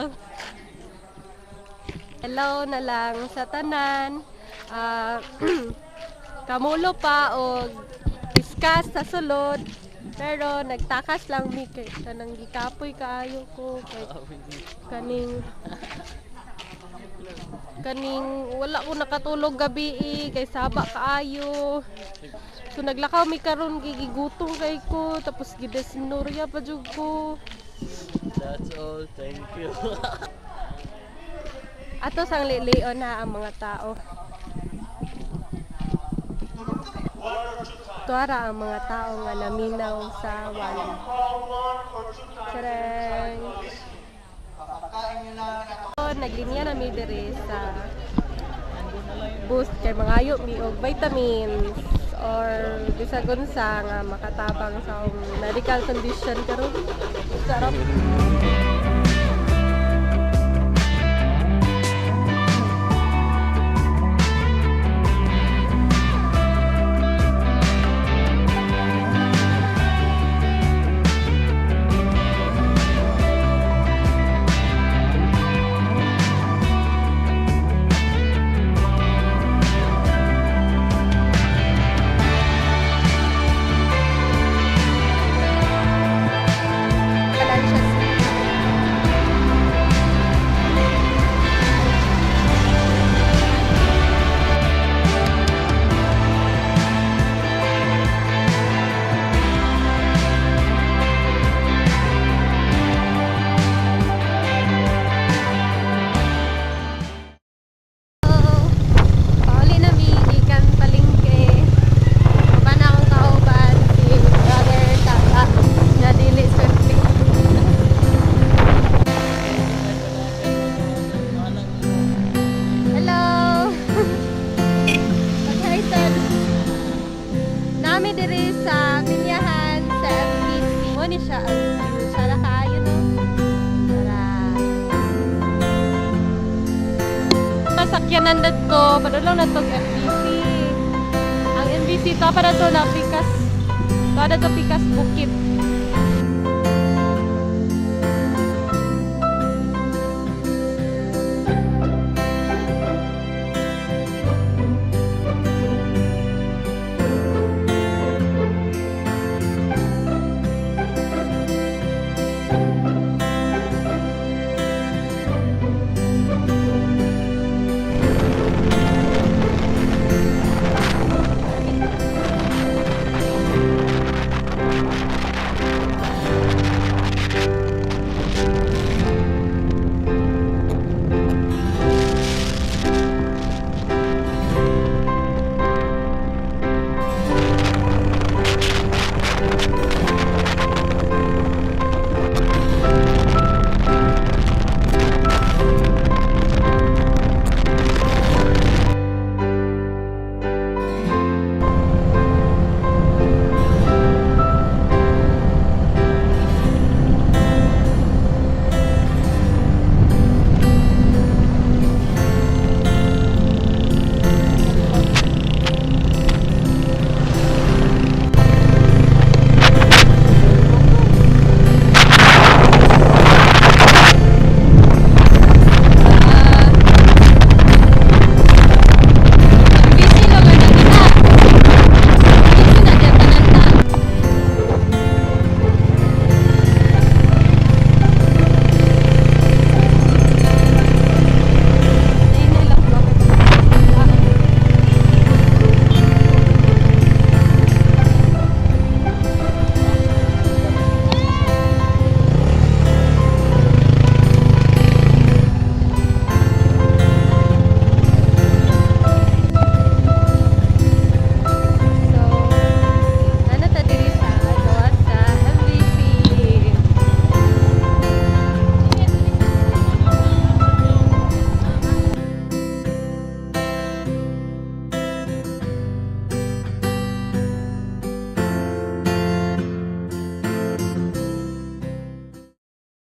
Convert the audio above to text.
Hello. Hello na lang sa tanan. Ah, kamulo pa og discuss sa sulod. Pero nagtakas lang mi kay kanang gikapoy kaayo ko kay kaning kaning wala ko nakatulog gabi eh, kay saba kaayo. So naglakaw mi karon, gigigutom kay ko, tapos gidesnorya pa jud ko. That's all. Thank you. Ato sang lilion na ang mga tao. Tuara ang mga tao nga naminaw sa wali. Chareng! Naglinya na mi diri sa booth kay mangayo mi og vitamins or bisag unsa nga makatabang sa akong medical condition karon. Sarap. Valencia City. Pauli na mi gikan palengke. Uban akong kauban si brother Tata nga dili swerte. Hello. Okay, sir. Nami diri sa Pinyahan sa FBC. Mo ni siya ang view. Siya ra kaayo, no. Tara. Masakyanan ko, padulong na tog FBC. Ang NBC to para to na pikas. To na to pikas bukit.